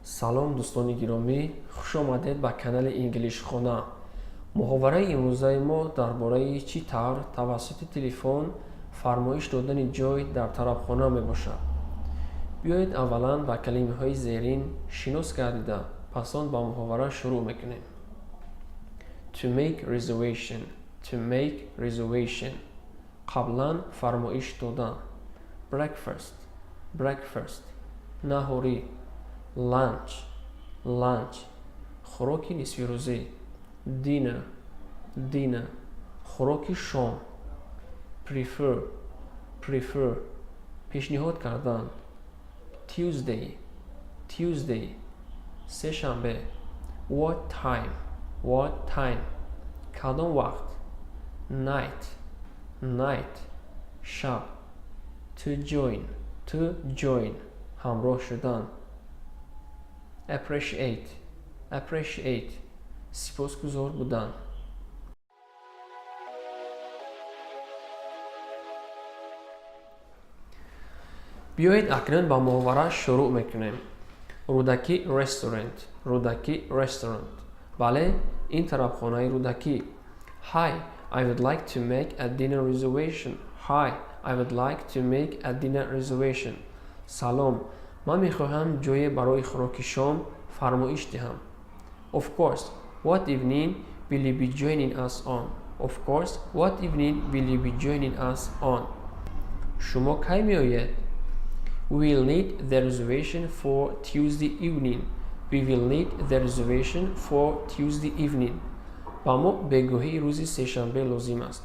Салом, дӯстони гиромӣ, хуш омадед ба канали Инглишхона. Муҳовараи имрӯзаи мо дар бораи чӣ тавр тавассути телефон фармоиш додани ҷой дар тарабхона мебошад. Биёед, аввалан ба калимаҳои зерин шинос гардида, пас он ба муҳовара шурӯъ мекунем. To make reservation. To make reservation, қаблан фармоиш додан. Breakfast. Breakfast, наҳорӣ. Lunch. Lunch, хӯроки нисфирӯзӣ. Dinner. Dinner, хӯроки шом. Prefer. Prefer, пешниҳод кардан. Tuesday. Tuesday, сешанбе. What time? What time, кадом вақт? Night. Night, шаб. To join. To join, ҳамроҳ шудан. Appreciate. Appreciate, сипосгузор будан. Биёед, акнун ба муҳовара шурӯъ мекунем. Рӯдакӣ Restaurant. Рӯдакӣ Restaurant. Бале, ин тарабхонаи Рӯдакӣ. Hi, I would like to make a dinner reservation. Hi, I would like to make a dinner reservation. Салом, ман мехоҳам ҷое барои хӯроки шом фармоиш диҳам. Of course. What evening will you be joining us on? Of course. What evening will you be joining us on? Шумо кай меоед? We will need the reservation for Tuesday evening. We will need the reservation for Tuesday evening. Ба мо бегоҳии рӯзи сешанбе лозим аст.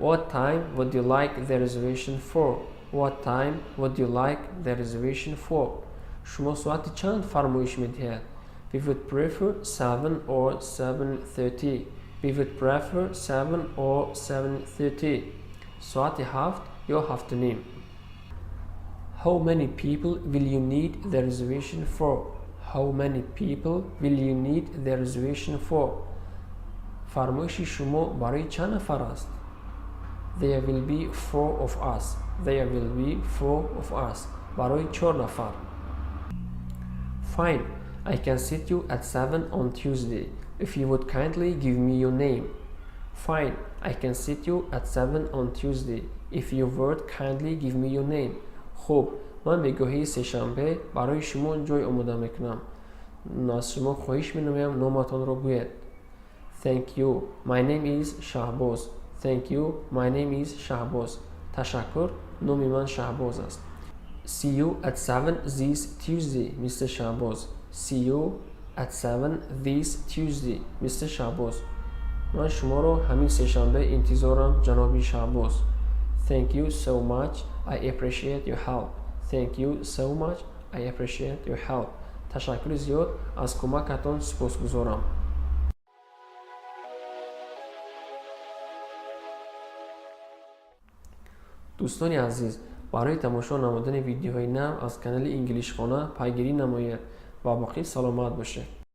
What time would you like the reservation for? What time would you like the reservation for? Шумо соати чанд фармоиш медиҳед? We would prefer 7 or 7:30. We would prefer 7 or 7:30. Соати 7 ё 7:30. How many people will you need the reservation for? How many people will you need the reservation for? Фармоиши шумо барои чанд нафар аст? There will be four of us. There will be four of us. Барои чор нафар. Fine. I can seat you at 7 on Tuesday if you would kindly give me your name. Fine. I can seat you at 7 on Tuesday if you would kindly give me your name. Хуб, ман бегоҳии сешанбе барои шумо ҷой омода мекунам. Аз шумо хоҳиш менамоям, номатонро гӯед. Thank you. My name is Shahboz. Thank you. My name is Shahboz. Ташаккур, номи ман Шаҳбоз аст. See you at 7 this Tuesday, Mr. Shahboz. See you at 7 this Tuesday, Mr. Shahboz. Ман шуморо ҳамин сешанбе интизорам, ҷаноби Шаҳбоз. Thank you so much. I appreciate your help. Thank you so much. I appreciate your help. Ташаккури зиёд, аз кӯмакатон сипосгузорам. Дӯстони азиз, барои тамошо намудани видеоҳои нав аз канали Инглишхона пайгирӣ намоед ва боқӣ саломат бошед.